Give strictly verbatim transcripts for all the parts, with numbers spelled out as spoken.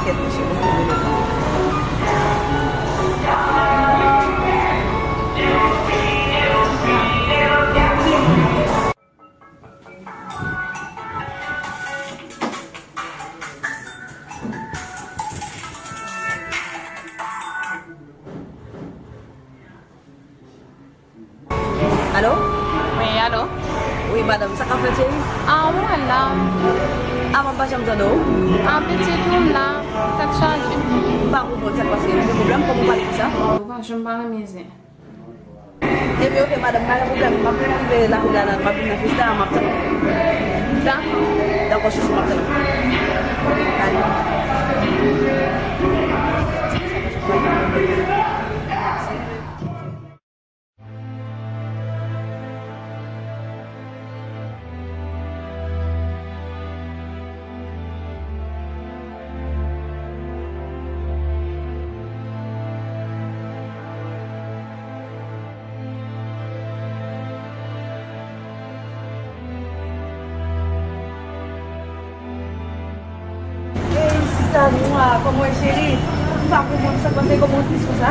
Alo? Wi, alo? Wi, madanm, sa k ap fèt, cheri? Ah, mwen la. Ah, mwen pa janm tande w. Ah, pitit, mwen la. Tèt chaje. M pa konprann sa k pase. Ou gen pwoblèm? Kòman w pale konsa? Ou pa janm pa renmen zen. Ebyen, oke, madanm, pa gen pwoblèm. M ap rive lakay la, m ap vin nan festa a, m ap tann ou. Dakò. Dakò, chouchou, m ap tann ou. Ale. Ey, sista nwa, kòman w ye, cheri? M pa konprann sa k pase, kòman w tris konsa?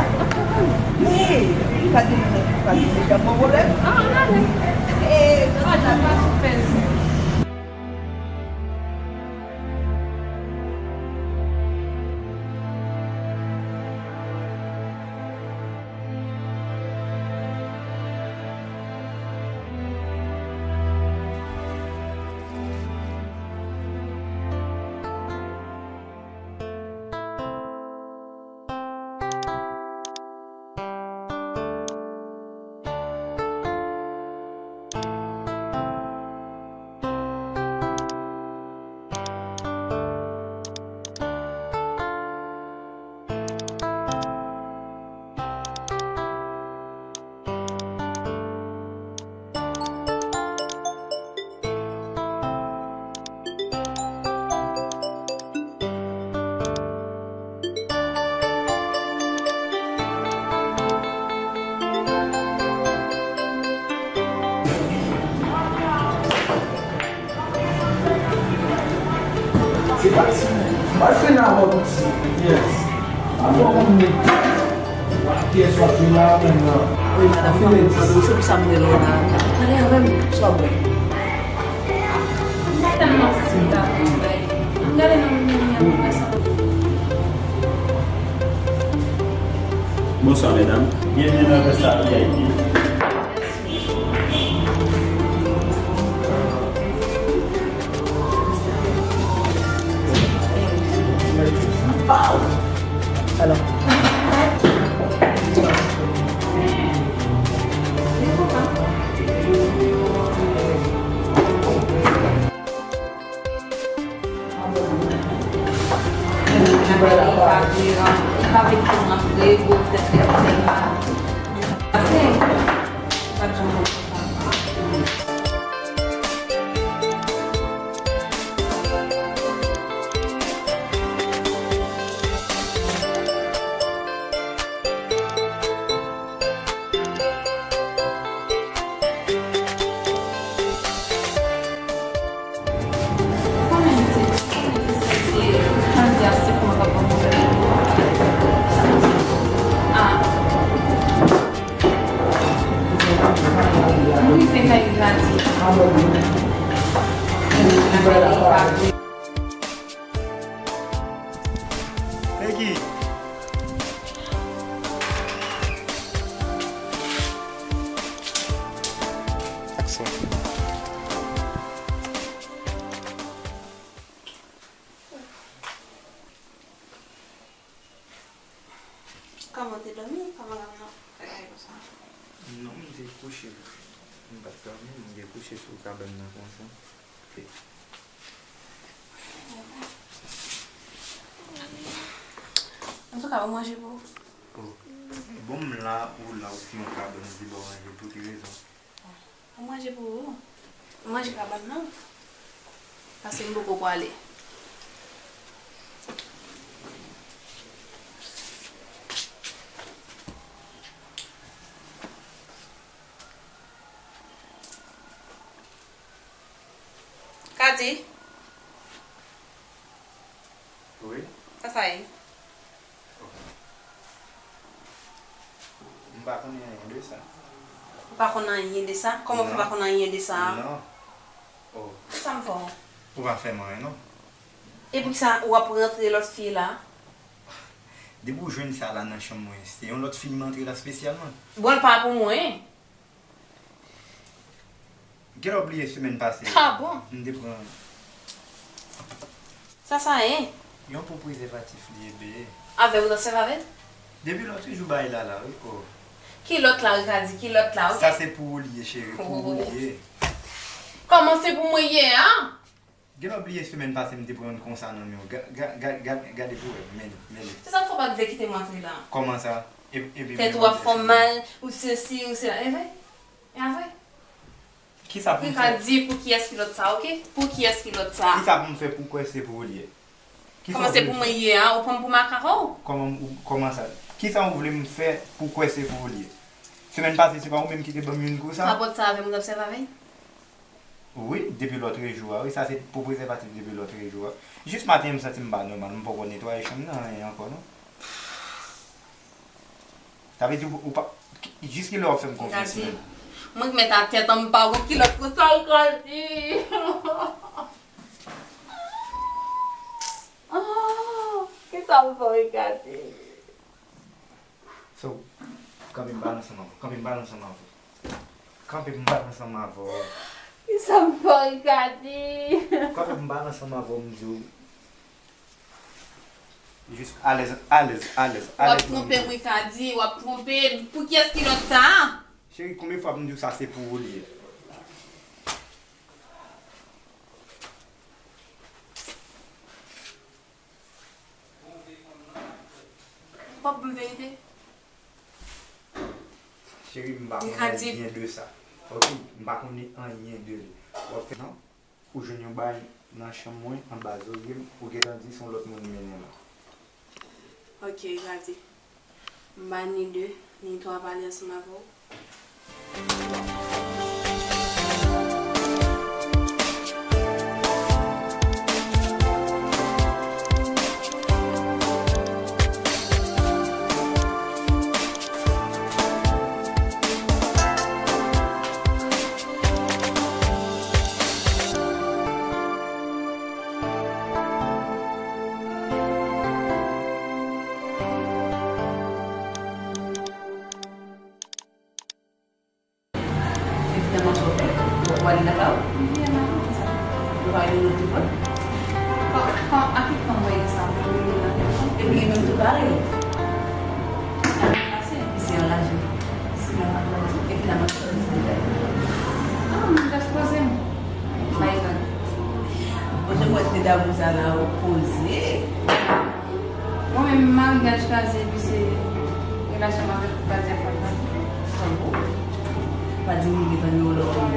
Ey, ou ka di m, ou ka di m deja, bon pwoblèm? Ah, ann ale. Ey, granmoun la pa sou fèz. Se pati. M pral fè nan avè w piti. Yes. Avè w konn nèg. Pyès w ap jwe la menm nan. Wi, madanm, pa konprann. Se pou sa m rele w la. Pale avè m, sa w bwè? M pa tèlman santi m ta pran bay. Ann gade nan moun nan, m ap wè sa. Bonswa, medam. Byenveni nan Vesta V I P. Peggy! Aksyon. Kòman w te dòmi? Kòman gamin nan fè kay konsa? Non, m te kouche. M pa t dòmi, m te kouche sou kabann nan konsa. Antouka, ou manje pou ou? Oh. Bon, m la, ou la, ou si yon kabann, ou di ba w manje, pou ki rezon? Ou manje pou ou? Ou manje kabann nan? Paske m poko prale. Kati? Wi? Sa sa ye? M pa konnen anyen de sa. Ou pa konn anyen de sa? Kòman w fè pa konn anyen de sa? Non. Oh. Sa m fè w? Ou pa fè m anyen, non. E poukisa w ap rantre lòt fi la? Depi w jwenn sa la nan chanm mwen, se yon lòt fi m antre la espesyalman. Bon, l pa pou mwen. Gen lè w bliye semèn pase. Ah bon? M te pran. Sa sa ye? Yon po prezèvatif li ye, bee. Avè w nan sèv avè l? Depi lòt jou bay la la, wi. Oh. Ki lòt la, Rikadi? Ki lòt la, ok? Sa se pou ou li ye, cheri, pou ou li ye. Kòman se pou mwen ye a? Gen lè w bliye semèn pase m te pran youn konsa nan men w. Ga- ga- ga- ga- Gade pou wè, men li, men li. Se sa k fè w pa t vle kite m antre la. Kòman sa? E- epi Tèt ou ap fè w mal, ou sesi, ou sela. E vre? E a vre? Kisa pou m fè? Rikadi, pou kiyès ki lòt sa, ok? Pou kiyès ki lòt sa? Kisa pou m fè pou kwè se pou ou li ye? Kòman se pou mwen ye a? Ou pran m pou makak ou? Kòman ou- kòman sa? Kisa ou vle m fè pou kwè se pou ou li ye? Semèn pase se pa ou menm ki te ban m youn konsa? Kapòt sa avè m, ou t ap sèvi avè l? Wi, depi lòtrejou a, wi, sa se pou prezèvatif depi lòtrejou a. Jis maten an, m santi m pa nòmal, m poko netwaye chanm nan, anyen ankò, non. Sa vle di ou, ou pa, jis kilè w ap fè m konfyans menm? Mwen k mèt a tèt an, m pa gon kilòt pou sa, Rikadi. Ah, kisa m fè w, Rikadi? So, kanpe m pale ansanm avè w. Kanpe m pale ansanm avè w. Kanpe m pale ansanm avè w. Kisa m fè w, Rikadi? Kanpe m pale ansanm avè w, m di w. Jis alèz, alèz, alèz, alèz. W ap twonpe m, Rikadi, w ap twonpe m. Pou kiyès kilòt sa a? Cheri, konbyen fwa pou m di w sa se pou ou li ye? Ou p ap ban m verite? Cheri, m pa konnen anyen de sa. Ok, m pa konnen anyen de li. W ap fè, non? Ou jwenn yon bagay nan chanm mwen, anba zòrye m, ou gentan di se yon lòt moun mennen la. Ok, Rikadi. M pa ni de, ni twa pale ansanm avè w. Evidaman, sa w fè? Ou ale lakay ou? Ou pa rele nou telefòn? Kò- kò- a ki tan w wè sa? Ou rele nan telefòn? Epi li menm tou pa rele. Sa pase, epi se anraje. Evidaman, sa w fè? Ah, m just poze m. Bay vag. Bon, jan m wè tèt damou sa la, ou poze. Mwen menm, maryaj kraze, epi se relasyon m avèk Rikadi ap kraze. Tankou? Pa di m ou gentan gen yon lòt moun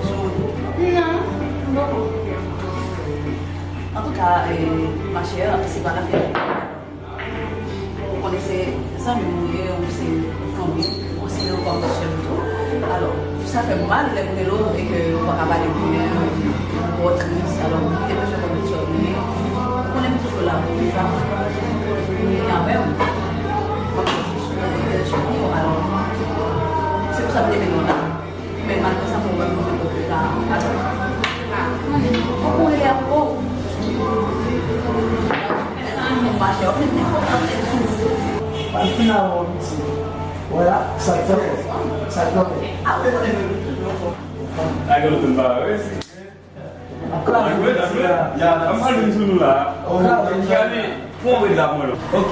sou wout ou? Non, m poko. Antouka, eh, ma chère, se pa afè. Ou konnen se zanmi m ou ye, ou se fanmi m, ou konsidere w kòm sè m tou. Alò, sa fè m mal lè m rele w e ke ou pa ka pale byen, ou tris. Alò, m te bezwen konn ki sòt ou ye. Ou konnen m toujou la pou ou, pa kounye a menm. M ap sou sou mwen, mwen te chèche w, alò, se pou sa m te mennen w la. Men malgre sa, mwen wè mwen mwen ka. Alò, fòk mwen rele ankò. Mwen mache, w ap met nenpòt lòt nèg sou ou. Al fin avè w piti. Wè la, sa k fè, sa k fè. A, ou konnen mwen toujou fò. A, gen lòt moun pa wè, si. Ap kraze piti la. Ya, ap kraze sou nou la. Oh, kraze. Gade, pran brèd la pou mwen. Ok.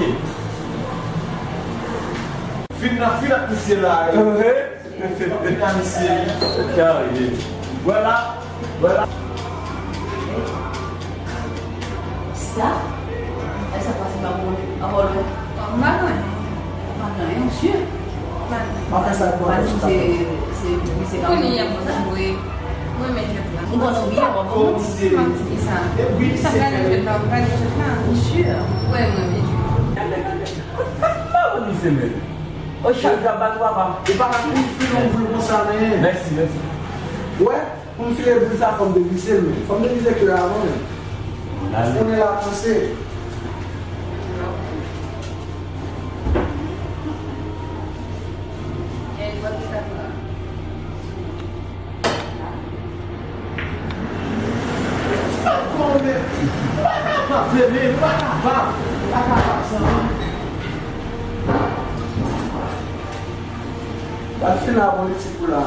Fin nan fin ak misye la. Fin nan misye. Carré. Voilà. Voilà. Sa? Ay, sa pase pa bon. Apa w lwen? M pa konnen. M pa konnen, monchè. M pa fè sa pou pa di se, se, se, se pa konnen. Kounye a, mwen sa vre. Mwen men jèt la. Mwen konn ou byen, w ap konn. Sa m di ki sa? Sa m gade jèt la, ou gade jèt la? Monchè. Wè, mwen men jèt la. M pa konn misye menm. O chak jou ap bat ou, papa. Ou pa ka konn file yon boul konsa, men. Mèsi, mèsi. Wè? Pou m file boul sa, fò m devise l, men. Fò m devise ke avan, men. Ou konnen l ap panse. M pa kapab vre, men m pa kapab. M pa kapab, zanmi. Al fin a politik ou la.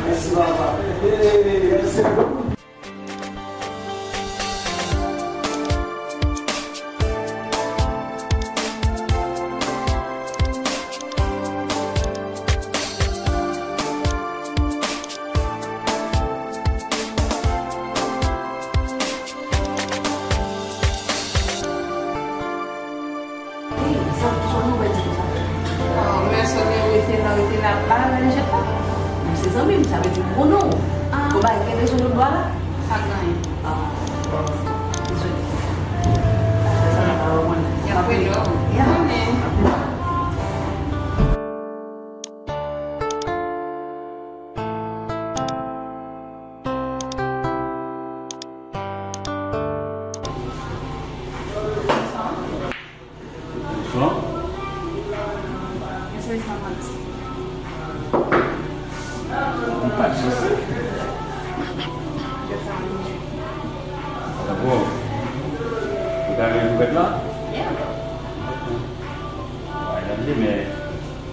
Mèsi, papa. Hey, mèsi. Wi, sa, sa nou wè di konsa? Oh, men sa gen rete la, rete la, pa rele jèt la. Ou se zanmi m, sa vle di m konnen w. Ah. Gon bagay gen rezon lòt bò a la? Pa gen anyen. Ah, bon. Dezole. Sa va pa wè mwen. Y ap rele w. Ya. Konnen. Bonsoir. Pa de souci. Dakò. Ou ta renmen pou fèt la? Yeah. Dakò.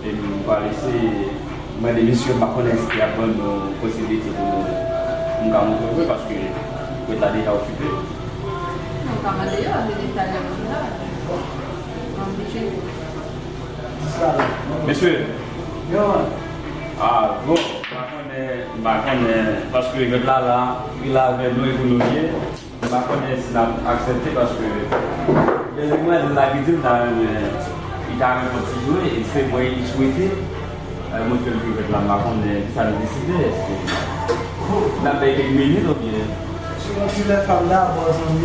Mwen pa eseye mande mesye, m pa konnen èske y ap ban nou posibilite pou nou, pou m ka montre w vre, paske fèt la deja okipe. Non, pa mande yo, mande talè moun la. Mwen oblije. Mesye. Ah, bon, m pa konnen, m pa konnen, paske fèt la la, li la avè nou e pou nou ye. M pa konnen si n ap aksepte paske gen lè mwen la ki di m ta renmen, li ta renmen fè yon ti jwe, e se mwen li swete, eh, montre l ki fèt la, m pa konnen kisa nou deside, èske n ap bay kèk minit oubyen. Ti yon ti lè fam dabò, zanmi.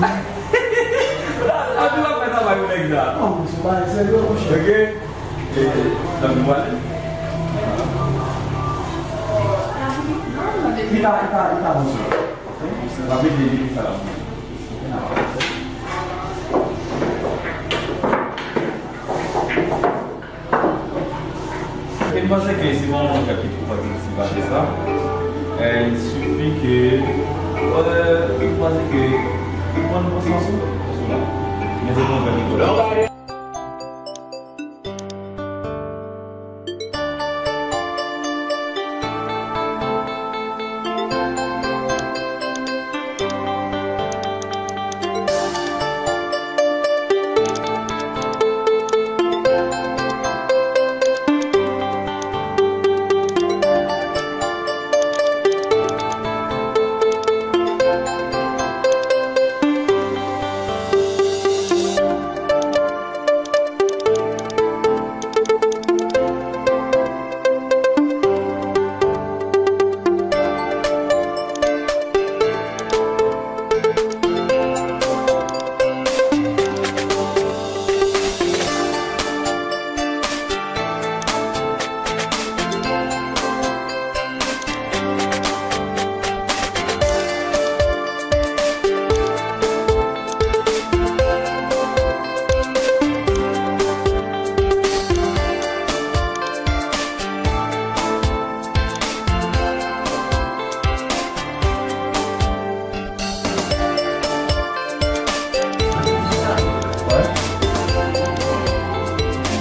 Anpil ap fè travay pou nèg sa. Non, se pa serye, monchè. Ok. E, zanmi m ale. Li ta, li ta, li ta bon, sè. E m panse ke se yon moun ki twò difisil pase sa. Eh, il suffit que, euh, m panse ke li pran bon sans ou, sou la. Men se yon moun ki twò difisil.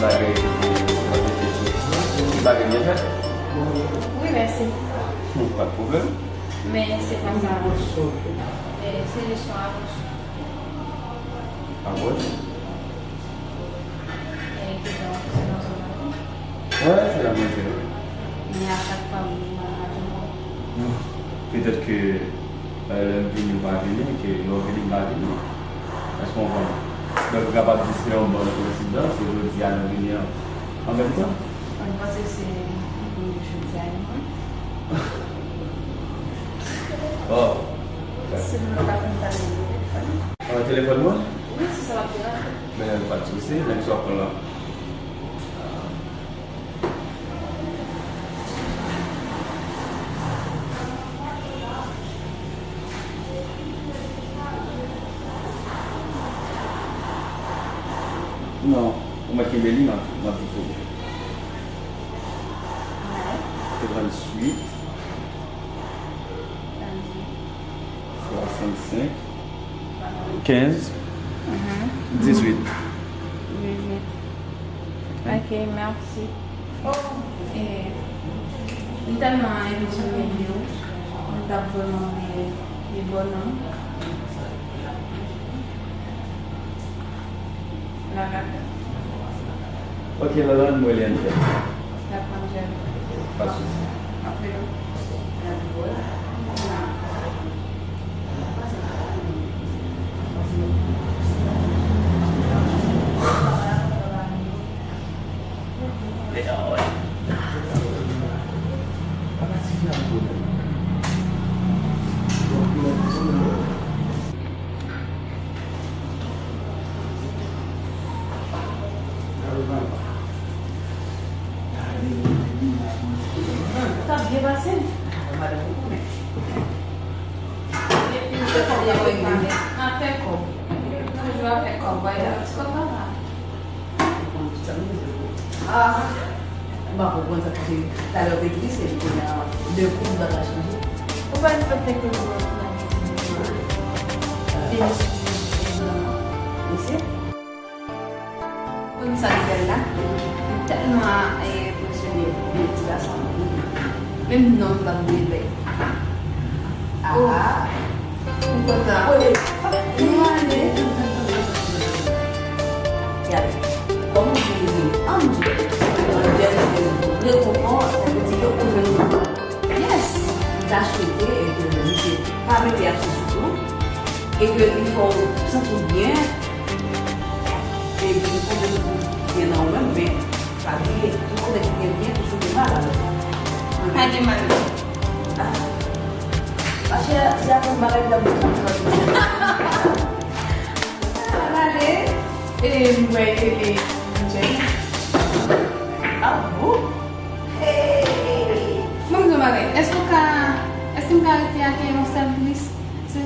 Bagay, bagay byen fèt? Wi, mèsi. Hmm, pa de pwoblèm. Men se pa sa. Eh, se jis yon abòsyon. Abòsyon? Eh, ki jan, se nan zòn nan. Wi, se la mwen te. Men a chak fwa, m, m, m, petèt ke, eh, lè m vini, ou pa vini, ke lè w vini, m pa vini. Èske w konprann? Donk, ou kapab di se yon bòn koyensidans, e jodi a nou vini an, an menm tan. Mwen panse se pou jodi a, non? Oh. Si nou ta fin pale nan telefòn. Ah, telefòn mwen? Wi, se sa m ap di la. Men pa de sousi, men sa w ap pran la. Non, ou mèt kenbe li, m ap, m ap di pou ou. Tranntuit. Senk, kenz, dizuit. Dizuit. Ok, mèsi. E, m tèlman enpresyone de ou. M t ap vrèman vle, vle bò non. Lala. Ok, Lala, ann mwen li ann fè. N ap manje. Pa sousi. Apre nou. Sa byen pase. Depi se kòb la, wi, mami. Afè kòb. Toujou afè kòb. Bay yon ti kòb papa. Ah, m pa konprann sa, paske talè w te glise, epi kounye a, de kou, m pa ka chanje. Ou pa vin fè teknik mwen, mwen, mwen. Demisyon. Mesye? Konn sa li fè la? M tèlman, eh, enpresyone de ti gason an. Menm non m pa vle bay. Ah. M kontan. Wi, wi. Nou ale. Gade, kòm ou di li, ann di, ann di, rekonfò, sa vle di ke ou jwenn. Yes! M ta swete, eh, ke misye pa mete aksyon sou tou, e ke li fè w santi w byen, e ke li konprann ou byen nan ou menm, men pa bliye, tout kote ki gen byen, toujou gen mal, alò. Pa gen mal. Ah. Machè, se akoz bagay la bouch la. Ann ale, e m wè e li, Angel. Ah bon? Hey! Mwen m di yon bagay, èske w ka, èske m ka rete ak yon sèl plis? Se,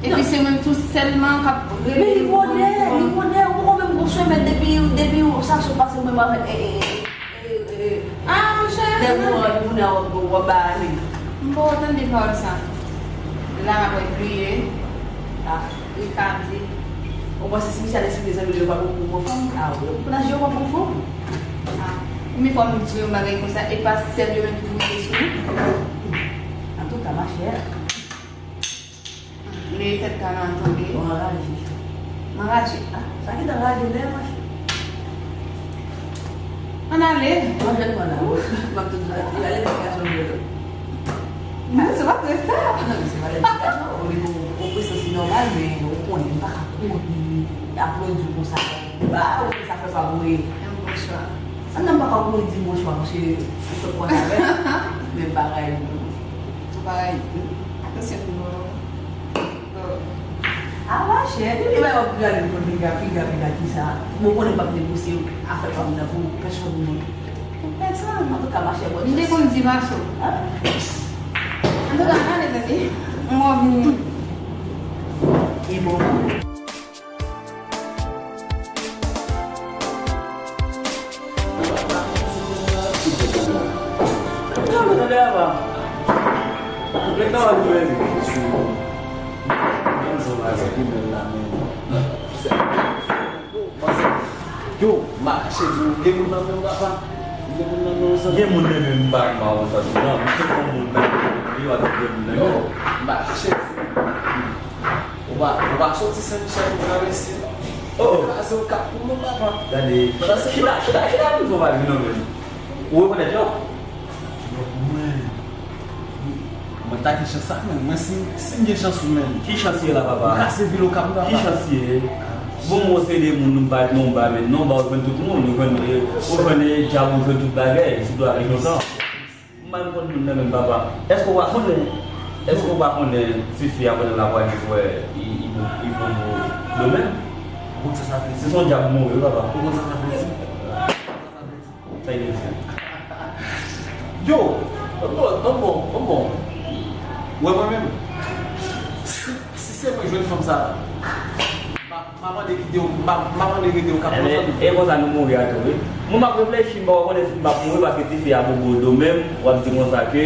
epi se mwen tou sèlman k ap rele. Men li bonè, li bonè, ou poko menm gon semèn depi, depi sa sot pase ou menm avèk, e, e, e, e, e, ah, monchè, de mwa, epi kounye a w ap, w ap ba ale. M poko tande pawòl sa. La m ap repliye. Ah. Li ka di. Ou panse si misye al eksplike zanmi li yo pa bon pou bon fanm? Ah, wi, ou konnen Jewova bon fanm. Ah, konbyen fwa m di w yon bagay konsa, e pa sèl yo menm ki pou rive sou ou? Antouka, machè. Leve tèt kanan an tonbe. Ou anraje. M anraje. Ah, sa ki t anraje lè, machè. Ann ale. Mwen jwenn mwen la. M ap tout di w, ale nan gason jwenn. Non, se pa trè sa. Non, men se pa lè di gason. Ou li gon, gon presans ki nòmal, men ou konnen m pa ka kouri, aplodi konsa. Ba, ou sa fè pa voye. Yon bon chwa. An nan m pa ka kouri di bon chwa, paske ou fè pwòt avè m. Men bagay. Ou bagay. Atansyon pou mwen. A machè, depi lè w ap gade pou piga, piga, piga, kisa? Bon, konnen m p ap negosye afè pa m nan pou pèsonn moun. Pou pèsonn, antouka, machè, bon. M te konn di maso. Antouka, ale tande. M wè w vin. E bon. Yo, mache di ou gen moun nan men w, papa. Gen moun nan men w, sa. Gen moun nan men m, pa m pa konn sa tou, non. M se yon moun nan men w, yo, ap gen moun nan men w. Yo, mache di ou. Ou pa, ou pa soti Sen Michèl pou travèse. Oh, oh. Kraze w kap pou mwen, papa. Gade, chita, chita, chita, nou fò pa vin nan men. Ou rekonèt yo? Mwen, mwen ta gen chans sa, men mwen si, si m gen chans ou menm. Ki chans ye la, papa? Ou kase vil Okap, papa. Ki chans ye? Bon, mwen se de moun, nou pa non ba, men non ba, ou jwenn tout moun, ou jwenn, eh, ou jwenn, eh, djab, ou jwenn tout bagay, sitou avèk nou sa. M pa konn moun nan menm, papa. Èske w pa konnen, èske w pa konnen tifi a pandan l ap wè li, wè, li, li bon, li bon, bon, bon menm? Ou konn sa sa vle di? Se son djab mouri, wi, papa. Ou konn sa sa vle di? Sa vle di? Sa vle di? Yo, bon, bon, bon, bon. Wè mwen menm. Si, si se mwen jwenn fanm sa, m pa, m pa mande kite w, m pa, m pa mande rete w kap. Ebyen, e konsa nou mouri a tou, wi. Mwen m ap reflechi, m pa konnen si m ap mouri paske tifi a bobo do menm, w ap di konsa ke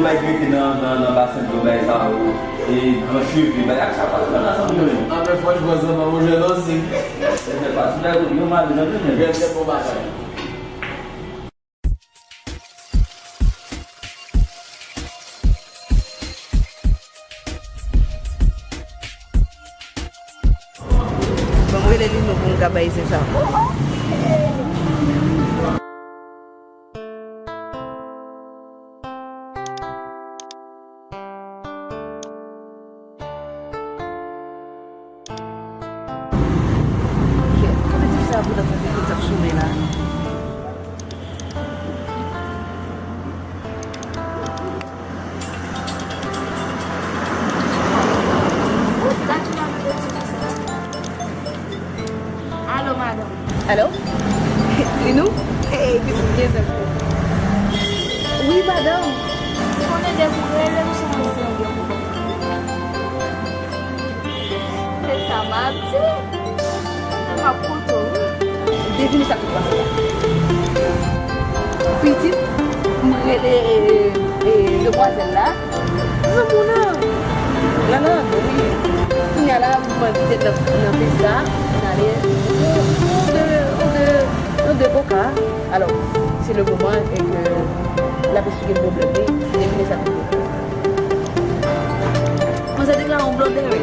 yon bagay ki rete nan, nan, nan basen dlo, bagay sa yo, e gran cheve, bagay ak sa pa nan sanble yo. Ah, men franchman, sa pa monchè, non, se. Se pa ti bagay, yo mal, nan, men. Gen se bon bagay. Ban m rele Lino pou m ka bay se sa. Kote ti fi sa a pran nan tèt li konn sa k chome la? Alo, madanm. Alo? Linou? Hey, pitit byen fèt. Wi, madanm. Ou konnen depi w rele m sou yon zero. Se sa m ap di. Men m ap koute w, wi. Devine sa k pase la. Pitit, m rele, e, e, demwazèl la. Zanmi w nan. Nan, nan, wi. Kounye a la, m kite nan, nan pis la, m ale, on de, on de, on de koka. Alò, se le moman e ke l ap esplike m pwoblèm li, devine sa k rive. Manzè deklare yon blòdè, wi.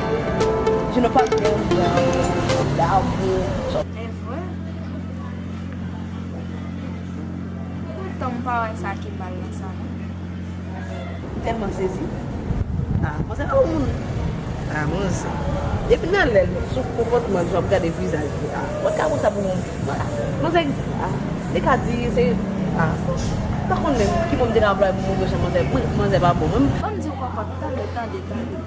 Je ne parle rien. E vre? Poutan m pa wè sa ki mal nan sa, non. M tèlman sezi. Ah, manzè pa bon moun. Ah, manzè. Depi nan lè l, sou konpòtman l, jan w ap gade vizaj li. Ah, mwen ka konsa pou moun. Manzè, ah, li ka di, se, ah, m pa konn menm ki mo m te ka anplwaye pou montre jan manzè, mwen, manzè pa bon. Mwen, ban m di w kòkòt, tande, tande, tande.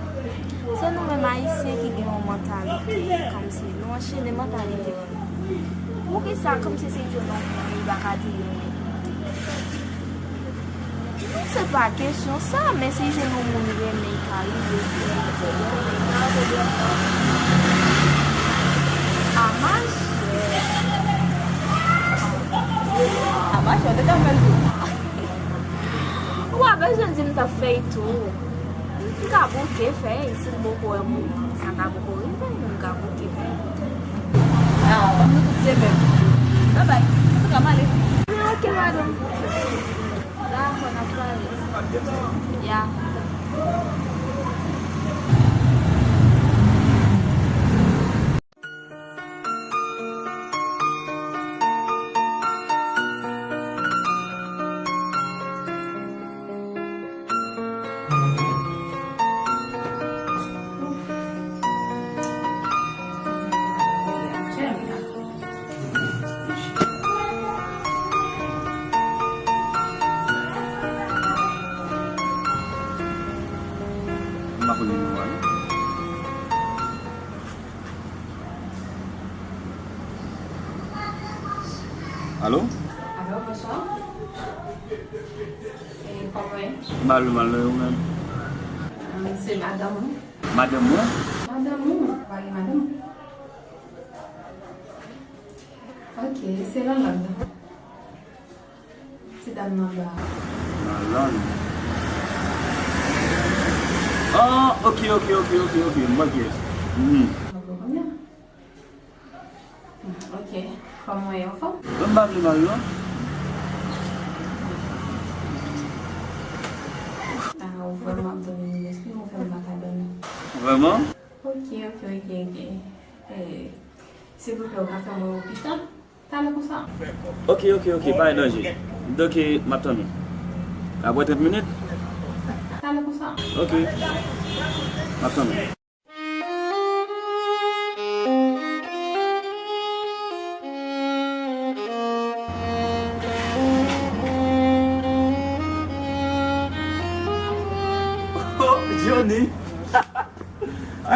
Se nou menm Ayisyen ki gen yon mantalite, kòmsi nou anchene mantalite nou. Poukisa kòmsi si l jwenn yon moun li pa ka di l renmen? Non, se pa kesyon sa, men si l jwenn yon moun li renmen, li ka rive di l renmen, li ka pwoblèm nan. A machè. A machè, ou te ka fè l tou. Ou pa bezwen di m t ap fè l tou. M ka bouke fè, si m poko wè moun nan, sa ka poko rive, men m ka bouke fè. Ah, ban nou tout se menm. Bye bye. Antouka, m ale. Ah, ok, madanm. Dakò, n ap pale. Ya. M pa konn nimewo a, non. Alo? Alo, bonswa. E, kòman w ye? M pa vle mal non, e ou menm? Ahn, se madanm ou. Madanm mwen? Madanm ou, pa gen madanm. Ok, se Lanlande. Ti dam nan ba. Lanlande. Ah, ok, ok, ok, ok, ok, m wè kiyès. Mhm. Mwen konn kounye a. Hmm, ok. Kòman w ye, anfòm? Mwen pa vle mal, non. Ah, ou vrèman ap domine m lespri, ou fè m pa ka dòmi. Vrèman? Ok, ok, ok, ok. Eh, silvouplè, ou ka fè mwen yon pita? Talè konsa. Ok, ok, ok, pa gen danje. Donk, m ap tann ou. Apre trant minit? Talè konsa. Ok. M ap tann ou.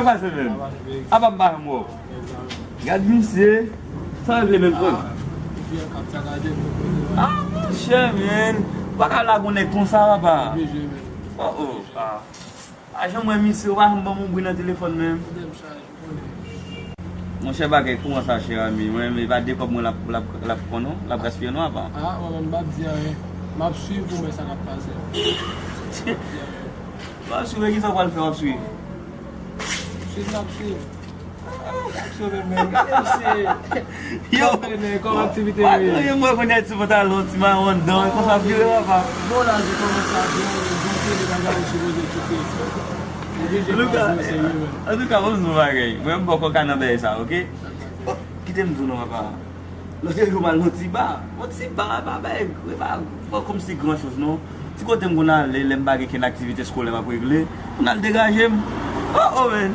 Pase menm. Apa m pa janm wè w. Gad misye. Sa regle menm frè m. Ah, monchè, men. Ou pa ka lage yon nèg konsa, papa. Oh, oh. Ah. Pa janm wè misye, ou pa janm ban m yon bri nan telefòn menm. Monchè, bagay kouran sa, chè ami. Mwen menm, e pa de kòb mwen l ap, l ap, l ap pran non, l ap gaspiye non, apa. Ah, mwen menm, m p ap di anyen. M ap swiv pou m wè sa k ap pase. M ap swiv, e kisa w pral fè, w ap swiv? Swiv, m ap swiv. Yo, kòm aktivite pa gen mwen konnen ti pantalon, ti mawon anndan, e konsa vire papa. Bon, la, je kòmanse a byen, byen tele bagay ou sipoze kite. Oblije pase se wi menm. Antouka, bon, nou bagay. Mwen, m bòkò ka nan bagay sa, oke? Kite m di w non, papa. Lòt jou m al nan ti ba. Yon ti ba, ba, ba, e pa, pa kòmsi gran choz non. Ti kote m konn ale, lè m pa gen kenn aktivite eskolè m ap regle, konn al degaje m. Oh, oh, man.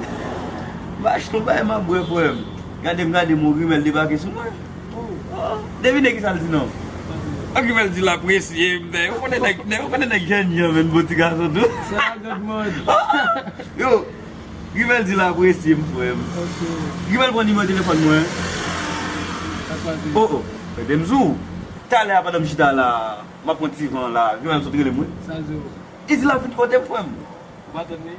M achte yon bagay m ap bwè, frè m. Gade m, gade m, yon grimèl debake sou mwen. Oh, devine kisa l di non. Yon grimèl di l apresye m, men ou konnen nèg, nèg, ou konnen nèg jènjan, men bon ti gason tou. Yo, Grimèl di l apresye m, frè m. Ok. Grimèl pran nimewo telefòn mwen. Sa k pase? Oh, oh. Ede m sou. Talè a pandan m chita la, m ap pran ti van la, Grimèl sot rele m, wi. Sa l di w? Li di l ap vin kote m, frè m. Ou pa tann li?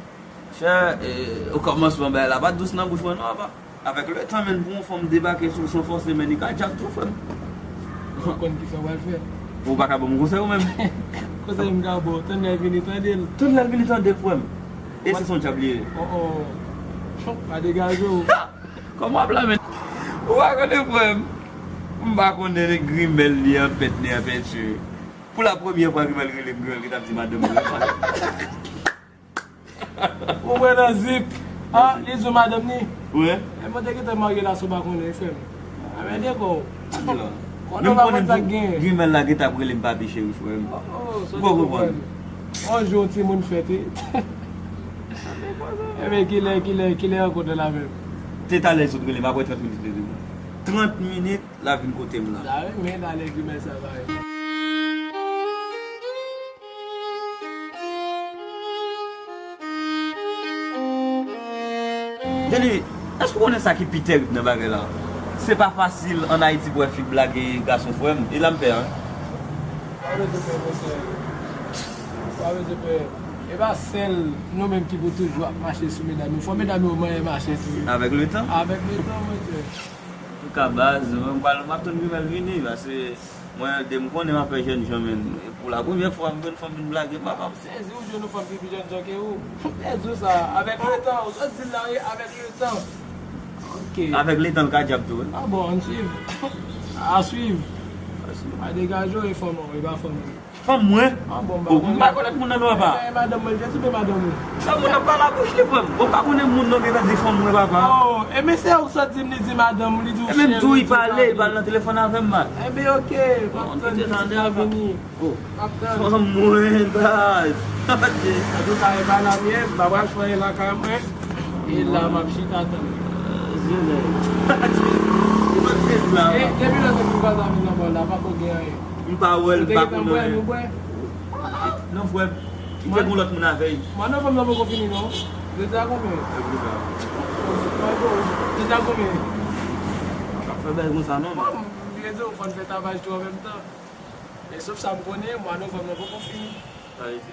Chè, e, okòmansman bagay la pa t dous nan bouch mwen non, apa. Avèk letan, menn, pou yon fanm debake sou w san fòse, menn, li ka djab tou, frè m. Ou pa konn kisa w pral fè. Ou pa ka ban m konsèy ou menm? Konsèy m ka ba w, tann lè l vini tande l. Tann lè l vini tande l, frè m. E si se yon djab li ye? Oh, oh. Pa degaje w. Kòman w ap la, menn? Ou pa konnen, frè m. M pa konnen grimèl li an pèt, li an pèt, chè. Pou la premyè fwa, grimèl rele m, grimèl ki t ap di madanm li. Ou pran nan zip. Ah, li di w madanm ni? Wi. E mwen te gentan marye la, si w pa konnen, frè m. Amède kò w. Konnen w pa konn sa k genyen. Grimèl la gentan ap rele m papi cheri, frè m. Oh, oh, sa te konprann. On jou, yon timoun fèt, wi. Ebyen, kilè, kilè, kilè rankontre la menm? Se talè l sot rele m, apre trant minit, li rele m. Trant minit. L ap vin kote m la. L a renmen talè grimèl sa parèt. Jenny, èske w konnen sa ki pi tèrib nan bagay la? Se pa fasil ann Ayiti pou w wè fi blage gason, frè m. E la m pè, wi. Pa bezwen pè, monchè. Pa bezwen pè. E pa sèl nou menm ki pou toujou ap mache sou medam yo. Fò medam yo manyen mache tou. Avèk letan? Avèk letan, monchè. Antouka, baz, mwen, m pral, m ap tann grimèl vini, paske mwen, de m konnen m ap fè jènjan, menn. E pou la premyè fwa, m jwenn fanm vin blage m, papa. M sezi, ou jwenn yon fanm ki pi jènjan ke ou. M pèdi w sa, avèk letan, ou sot di l la, wi, avèk letan. Ok. Avèk letan, l ka djab tou, wi. Ah bon, ann swiv. A swiv. A degaje w, e fanm ou, e pa fanm ou. Fanm mwen? Ah bon, m pa konnen. Oh, m pa konnen moun nan non, papa. E madanm mwen, li te twonpe madanm ou. Sa moun nan pale a bouch li, frè m. Ou pa konnen moun nan gentan di fanm mwen, papa. Oh, e mesye a ou sot di m li di madanm ou, li di ou cheri, li di ou papi. E menm tou li pale, li pale nan telefòn avè m, man. Enben, ok, m ap tann pitit la vini. M ap tann. Fanm mwen, baz. Antouka, e pa la m ye, m pa pral fè anyen lakay mwen. E la, m ap chita tann. Ou pa trèz la. E depi lè w te fin pase avè l nan bò la, pa ko gen anyen. M pa wè l, m pa konnen. Non, frè m. Li te gon lòt moun avè l. Mwa novanm nan poko fini, non. Jodi a konbyen? Jodi a konbyen? Ap fè bèl konsa, non, non. Bon, m vle di w, fò n fè tavaj tou an menm tan. Men sof sa m konnen, mwa novanm nan poko fini. Sa vle di,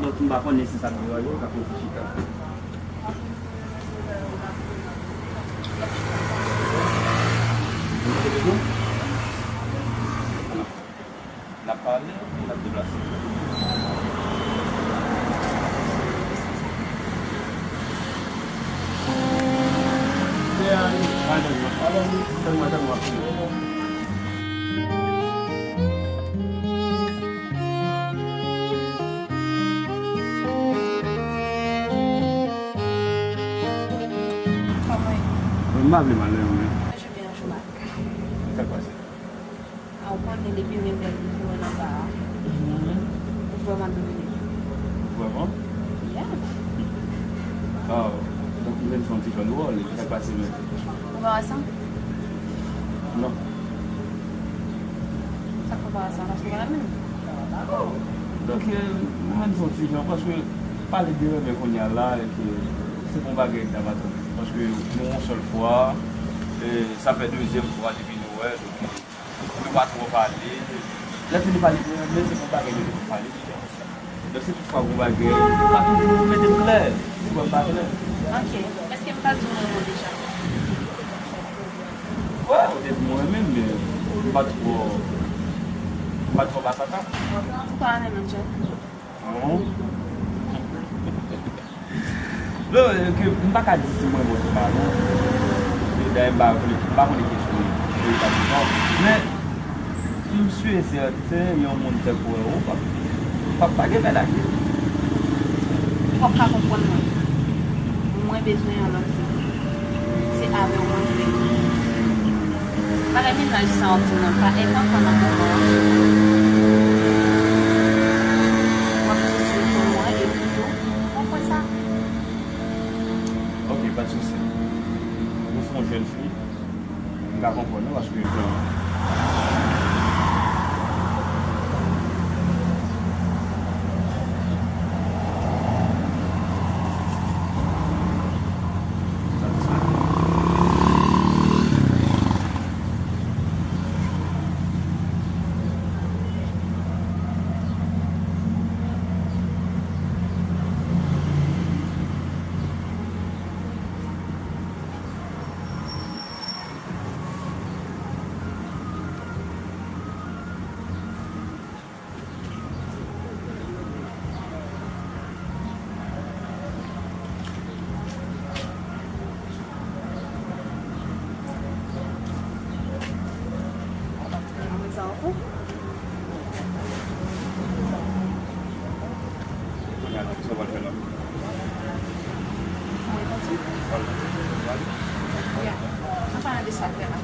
Donk, m pa konnen si sa ap deranje w, ka poze chita. N ap pale, n ap deplase. Kòman w ye? Mwen pa vle mal nan yon men. Mwen jodi a jou mal. Sa k pase? A, ou konnen depi men bèl li fin wè nan ba a. Ou vrèman domine. Vrèman? Yon ti jan dwòl, sa k pase menm? Ou pa wè sa? Non. Sa k fè w pa wè sa? Paske w pa la menm. Donk, euh, mwen menm se yon ti jan, paske pale de renmen kounye a la, e ke se pa yon bagay k ap atann. Paske nou yon sèl fwa, e sa fè dezyèm fwa depi nou wè, donk, nou pa twò pale. Lè fini pale de renmen, se pa yon bagay nou te konn pale. Donk, si toutfwa gon bagay, pa toujou mete m klè. Si w wè m pa klè. Ok. Èske m pa di w renmen w deja? Wè, ou te di m renmen m, men m pa twò, m pa twò ba sa tan. Ou pa renmen m, John? Non. Non, ke m pa ka di si mwen bon se pa non. E dayè m pa konnen, m pa konnen kesyon yo, yo pa di non. Men, m si e sèten, yon moun tankou ou, p ap, p ap pa gen bèl aji. Ou p ap ka konprann mwen. Mwen bezwen yon lòt fi. Se avè w mwen vle. Bagay mennaj sa w ap di nan pa enpòtan nan moman an. W ap di sou ton mwen epi tou, w konprann sa? Ok, pa de souci. Ou se yon jèn fi, m ka konprann ou paske Mwen kontan. An palan de sa, frè m,